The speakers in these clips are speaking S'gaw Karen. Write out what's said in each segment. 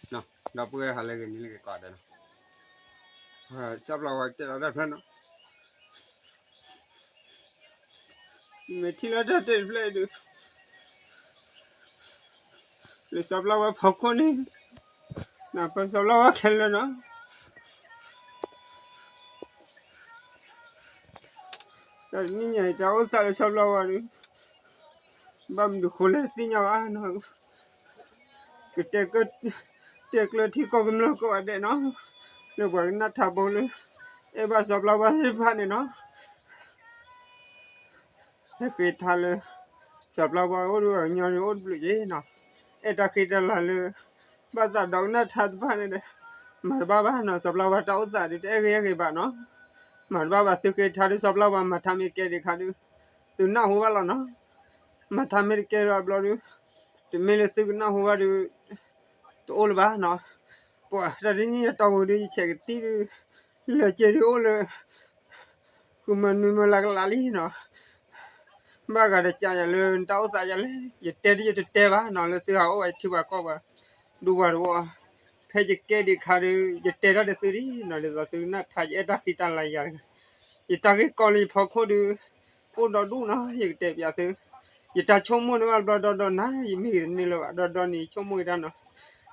ဒီပုၢ်ဝဲၢ်ဟါလၢဂ့ၤ နံၤလၢဂ့ၤကိးဂၤဒဲးနီၤ, စီၤပျီဝါကတဲလီၤတၢ်တဖျၢၣ်နီၤ, မ့ၢ်ထံၣ်လီၤတၢ်တဲတဖျၢၣ်အံၤဒုး လၢစီၤပျီဝါဖီခိၣ်န့ၣ်, နၢ်ပၢၢ်စီၤပျီဝါခဲလၢာ်နီၤ, တနံၤညါအံၤ တၢ်အိၣ်သးလၢစီၤပျီဝါဒုး ဘၣ်မနုၤဃိလဲၣ်တသ့ၣ်ညါဘၣ်နီၤ, ကတဲ တဲကျၢၤထံကီၢ်ကမျၢၢ်ကိးဂၤဒဲးနီၤ, လၢပှၤကနၣ်ထါဘိလၢ အဲၣ်ဘၣ်စီၤပျီဝါသ့ၣ်တဖၣ်န့ၣ်နီၤ, ဟဲဃ့ထါလၢ စီၤပျီဝါအိၣ်ဒီးပှၤကညီန့ၣ်အိၣ်တဘျုးက့နီၤ, အဲၣ်တၢ်ဃ့တၢ်လၤလၢ ဘၣ်သးဒီးကနၣ်ထါတဖၣ်န့ၣ်ဒီး မၤတဘၣ်ဘၣ်နီၤ, စီၤပျီဝါတၢ်အိၣ်သးဒုး တအဲၣ်ဂ့ၤအဲၣ်ဂ့ၤဘၣ်နီၤ, မၤတဘၣ်ဘၣ် သုဃ့ထါဒုး စီၤပျီဝါမၤထါမ့ၢ်ကဲဒံးခါဒုး သုနၢ်ဟူဘၣ်လီၤနီၤ, မၤထါမ့ၢ်တကဲဘၣ်ဘျီဒုး တမ့ၢ်လၢသုကနၢ်ဟူဘၣ်ဒုး တအိၣ်လၢၤဘၣ်နီၤ, ပှၤတၢ်တနံၣ်အတီၢ်ပူၤဒုး ယဆဲးကသံၣ်ဒုး လၢာ်က့ၤဒုးအိၣ်လၢ ဃုမၢနွံမၢလၢကလးလံနီၤ, ဘၣ်ဂၤဒီးကယၤလၢနတၢ်အိၣ်သးယၤလဲၣ်, ယတဲဒုးယတတဲဘၣ်နီၤ, လၢသုဟးအိၣ်ဘၣ်ယထံပှၤကီၢ်ပှၤ ဒူပှၤတဝီ ဖဲယကဲဒံးခါဒုး ယတဲတၢ်ဒီးသုဒံးနီၤ, ဒ်သိးသုကနၣ်ထါယအဲၣ်တၢ်ဃံတၢ်လၤယၤတဂၤ, ယတၢ်ဂ့ၢ်ကီလၢယဖီခိၣ်ဒုး အိၣ်ဒီဒူၣ်နီၤ, ယကတဲပၠးသု, ယတၢ်ဆိကမိၣ်န့ၣ်ဘၣ်ဘျီဒီဒီနၤ ယမ့ၢ်ဂ့ၤတန့ၢ်လၢၤဘၣ် ဒီဒီန့ၣ် ယဆိကမိၣ်က့ၤတၢ်နီၤ,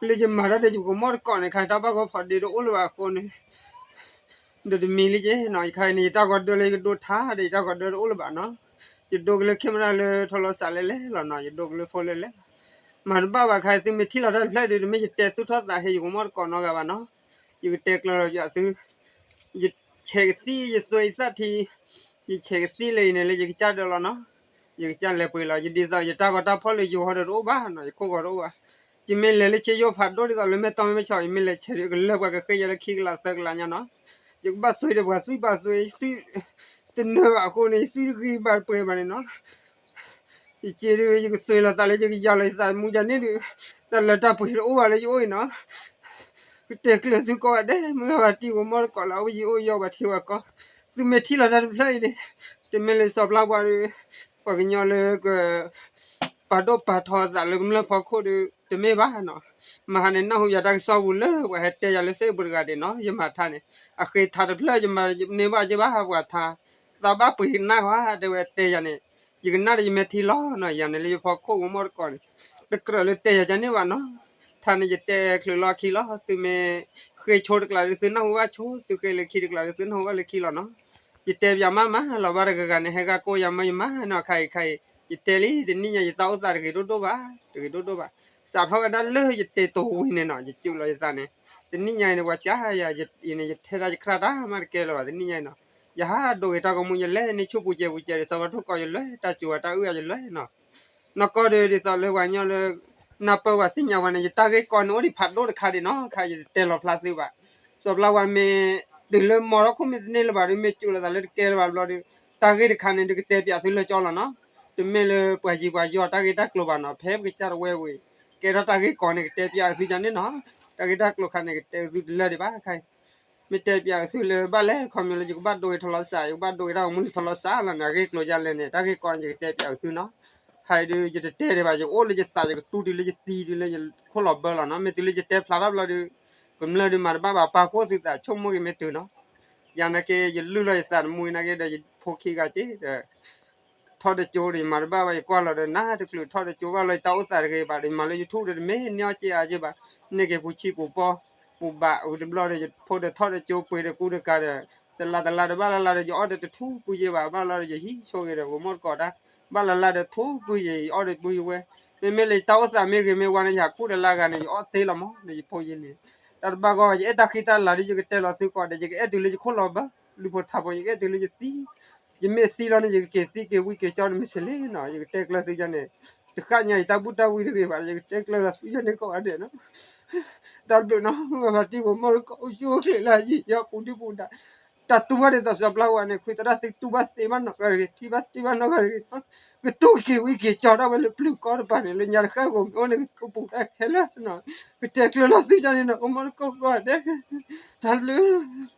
လၢယမၤတၢ်ဒီးယကမီၣ်တကိးန့ၣ် ခါတၢ်ဘၣ်ဂီၢ်ဖီဒ့တအိၣ်လၢၤဘၣ်အဃိန့ၣ် ဒီးတမံၤလံက့နီၤ, ယခါအံၤန့ၣ် ယတၢ်ဂီၤဒၢလၢယကဒိထါဒီး ယတၢ်ဂီၤဒၢတအိၣ်လၢၤဘၣ်နီၤ, ယဒိကလၢ camera လၢထိလီၤစးလဲၣ်လဲၣ်လီၤနီၤ, ယဒိကလၢ phone လဲၣ်လဲၣ်လီၤ, မၤတဘၣ်ဘၣ်ခါအံၤ သုမ့ၢ်ထံၣ်လီၤတၢ်တဖျၢၣ်ဒုး တမ့ၢ်ယတဲသူၣ်ထီၣ်သးဟ့ ယကမီၣ်တကိးနီတဂၤဘၣ်နီၤ, ယကတဲကျၢၤလီၤပၠးသု, ယဆဲးကသံၣ် ယသွဲယသၣ်ထံ, ယဆဲးကသံၣ်လၢအံၤန့ၣ် လၢယကစၢ်ဒၢလီၤနီၤ, ယကစၢ်လဲၤပှ့ၤလီၤ, ယဒ်သိးယတၢ်ဂီၤတၢ်ဖီၣ်လၢယဂီၤဒီးတအိၣ်ဘၣ်နီၤ, ယခိၣ်ဂီၤတအိၣ်ဘၣ်, ယမ့ၢ်လဲၤလၢဆ့ယိၣ်ဖးဒိၣ်ဒ်သိးလၢမဲၢ်တီမဲၢ်ဆီး ယမ့ၢ်လဲၤဆဲးဒုး ကလၢပှၤကဃ့ယၤလၢခံကလးသၢကလးညါနီၤ, ယကဘၣ်သွဲဒီးပှၤသွံၣ်ပာ်သွဲ သွံၣ်တနၢၤဘၣ်အဃိန့ၣ် ယသွံၣ်တဂံၢ်ဘၣ်တပှဲၤဘၣ်န့ၣ်နီၤ ယစ့ဒုး ယကသွဲလီၤသးလၢယကယၤလီၤယသးမူယၤန့ၣ်ဒုး တၢ်လၢတၢ်ပှ့ၤတအိၣ်ဘၣ်လၢယအိၣ်အံၤနီၤ, ကတဲကျၢၤသုကိးဂၤဒဲး မုၢ်ဂၤဘၣ်တံၢ်ဂီၤမီၢ်တကိးလၢအအိၣ် ယအိၣ်ယီၣ်ဘၣ်ထံဝဲကီၢ်, သုမ့ၢ်ထံၣ်လီၤတၢ်တဖျၢၣ်အံၤန့ၣ် တမ့ၢ်လၢစီၤပျီဝါဒုး ပှၤကညီလၢက ပာ်ဒိၣ်ပာ်ထီအသးလၢကမျၢၢ်ဖီခိၣ်ဒုး တမ့ၢ်ဘၣ်နီၤ, မဟါန့ၣ်နၢ်ဟူယၤတၢ်ကစီၣ်ပူၤလၢပှၤဟဲတဲယၤလၢ Facebook တဂၤဒဲးနီၤ, ယမၤထါန့ၣ် အဃ့ထါတဖျၢၣ် ယမၤန့ၢ်ဘၣ်ယဘၣ်ပှၤထါ သးဘၣ်ပှ့ၤကနၣ်ကွၢ် တဲဝဲတဲယၤန့ၣ်, ယကနၣ်ဒီးယမဲာ်ထံလီၤနီၤ, ယၤန့ၣ်လၢယဖီခိၣ်ဂီၤမီၢ်တကိးန့ၣ် တကြၢးလၢတဲယၤကန့ၢ်ဘၣ်နီၤ, ထါန့ၣ်ယတဲချုးလီၢ်ခံလီၤ, သုမ့ၢ်ဃ့ဆိတကျးဒုး သုနၢ်ဟူဘၣ်ဆိ, သုဃ့လၢခံတကျးဒုး သုနၢ်ဟူဘၣ်လၢခံလီၤနီၤ, ယတဲပၠးမးမးလီၤ, ဘၣ်တဂၤဂၤန့ၣ် ဟဲဂၤကိးယၤမၢယမၤနီၤ, ခါအံၤခါအံၤ ယတဲလံ တနံၣ်ညါ ယတၢ်အိၣ်သးတဂ့ၤဒိၣ်ဒိၣ်ဘၣ်, တဂ့ၤဒိၣ်ဒိၣ်ဘၣ်, စးထီၣ်ဝဲဒၣ်လၢယတဲတိၤဝံၤန့ၣ်နီၤ, ယစုးလီၤယသးန့ၣ်, တနံၣ်ညါအံၤန့ၣ် ပှၤကၢယၤအံၤန့ၣ် ယထဲဒၣ်ယခရၣ်တၢ်မးတကဲလၢၤဘၣ် တနံၣ်ညါအံၤနီၤ, ယဟးဒိးဂ့ၤတၢ်ဂီၤမူ ယလဲၤန့ၢ်ဆူၣ်ပူၤစဲးပူၤစဲးဒီး စီၤပၤထိၣ်ကီးယလဲၤ တၢ်စူၤဝဲတၢ်အုၣ်အယလဲၤနီၤ, နီၢ်ကီၢ်ဒုး ဒ်သိးလၢပှၤကညီလၢ နၢ်ပၢၢ်ဝဲသ့ၣ်ညါဝဲန့ၣ် ယတၢ်ဂ့ၢ်ကီန့ၣ်အိၣ်ဒံးဖးဒိၣ်တခါဒံးနီၤ, ခါယတတဲလီၤဖျါသုဘၣ်, စီၤပျီဝါမ့ၢ် တုၤလၢမီၤထီၣ်ခိၣ်မ့ၢ်တန့ၢ်လၢၤဘၣ်ဒီး မ့ၢ်စူးလီၤသးလၢတကဲလၢၤဘၣ်ဘျီဒီး တၢ်ဂ့ၢ်တခါန့ၣ် ဒုးကတဲပၠးသုလၢကၠီလီၤနီၤ, တမ့ၢ်လၢပှၤယံၤပှၤယီၤတၢ်ဂ့ၢ်တၢ်ကျိၤဘၣ်နီၤ, ဖဲပကစၢ်တဝဲဝံၤ ကဲထီၣ်တၢ်ဂ့ၢ်ကီန့ၣ် ကတဲပၠးသုကန့ၣ်နီၤ, တၢ်ဂ့ၢ်တၢ်ကျိၤခါန့ၣ် ကတဲသုတလၢဒံးဘၣ်ခါအံၤ မ့ၢ်တဲပၠးသုလၢဘၣ်လဲၣ် ခီပညီလၢယကဘၣ်ဒိဂ့ၤထီလီၤစး ယကဘၣ်ဒိဂ့ၤတၢ်ဂီၤမူလၢထီလီၤစးလီၤန့ၣ် အဂ့ၢ်ကျိၤယလဲၣ်န့ၣ် တၢ်ဂ့ၢ်ကီန့ၣ် ယကတဲပၠးသုနီၤ, ခါအံၤဒုး ယတတဲဒံးဘၣ် ယအိၣ်လၢယသး ယကတူၢ်တုၤလၢယသံတုၤလၢယခိၣ်လီၤဘၢလီၤနီၤ, မ့ၢ်တုၤလၢယတဲဖျါထီၣ်ဘျီဒီး ကမျၢၢ်ဒုးမၤတဘၣ်ဘၣ် ပာ်ဖှိၣ်သုသး ဆိကမိၣ်က့ၤမ့ၢ်တုၤနီၤ, ယၤနာ်က့ ယလုၢ်လီၤယသးတမူနာ်က့ဒီး ယဖိခံဂၤက့ဒီး ထီၣ်တကၠိဒီး ယမၤတဘၣ်ဘၣ် ယကွၢ်လီၤဒီးနၤတချုးထီၣ်တကၠိဘၣ်လီၤ ယတၢ်အိၣ်သးတဂ့ၤဘၣ်ဒီး ယမၤလၢ YouTube ဒီး တမ့ၢ်န့ၢ်အီၣ်က့အါက့ဘၣ်, န့ၢ်က့ၤပူၤဆံးပူၤပီၢ် ပူၤဘၣ်ဝံၤတဘျီဒီး ယဖိဒီးထီၣ်တကၠိပှ့ၤဒီးကူတကၤဒီး တလးတလးဒီးဘၣ်လၢ်လၢ်ဒီး ယအီၣ်ဒီးတထူပူၤယ့ဘၣ် ဘၣ်လၢ်ဒီး ယဟံးဆိဂ့ၤဒီး ဂီၤမီၢ်တကိးတၢ် ဘၣ်လၢ်လၢ်ဒီးထူပူၤယ့ ယအီၣ်ဒီးပူၤယဝဲ, မ့မ့ၢ်လၢယတၢ်အိၣ်သးမ့ၢ်ဂ့ၤမ့ၢ်ဝါန့ၣ် ယဟးခူၣ်တလါဂၤန့ၣ် ယအီၣ်သ့လီၤမးန့ၣ် ယဖိယ့န့ၣ်, တၢ်တဘၣ်ဂီၢ် ယအဲၣ်တၢ်ဃံတၢ်လၤဒီး ယကတဲလီၤသုကိးဒီး ယကအဲၣ်တုၤလၢယခိၣ်လီၤဘၢ လူၤဖိထးဖိ ယကအဲၣ်တုၤလၢယသံ ယမ့ၢ်သံလီၤန့ၣ် ယကက့ၤသံက့ၤဝံက့ၤကၠီတမ့ၢ်စ့ၢ်လံနီၤ, ယကတဲကျၢၤသုယၤန့ၣ် တဃၣ်ညါယတၢ်ဘူၣ်တၢ်ဝံတဂ့ၤဘၣ် ယကတဲကျၢၤလီၤသုယၤန့ၣ်ကိးဂၤဒဲးနီၤ, တၢ်ဘျုးနီၤ မုၢ်ဂၤဖါတံၢ်ဖိမီၢ်တကိး အိၣ်ဆူၣ်အိၣ်ချ့လၢအယံာ်ယီၢ်ပူၤဒုၣ်ပူၤဒါ, တၢ်တူၢ်ဘၣ်ဒ်သိးစီၤပျီဝါန့ၣ် ခွံသရၣ်သုတူၢ်ဘၣ်သ့ဘၣ်နီတဂၤတဂ့ၤ ထံၣ်ဘၣ်သ့ဘၣ်နီတဂၤတဂ့ၤနီၤ, ကတူၢ်က့ၤဝံက့ၤကၠီဒၣ်ဝဲလၢပျုၤကီတပၤန့ၣ် လၢညါတဃၣ်ဂီၤမ့ၢ်အိၣ်န့ၣ် ကတူၢ်ပူၤတၢ်ခဲလၢာ်နီၤ, ကတဲကျၢၤလီၤသုယၤန့ၣ်နီၤ ကမီၢ်တကိးကိးဂၤဒဲး, တၢ်ဘျုး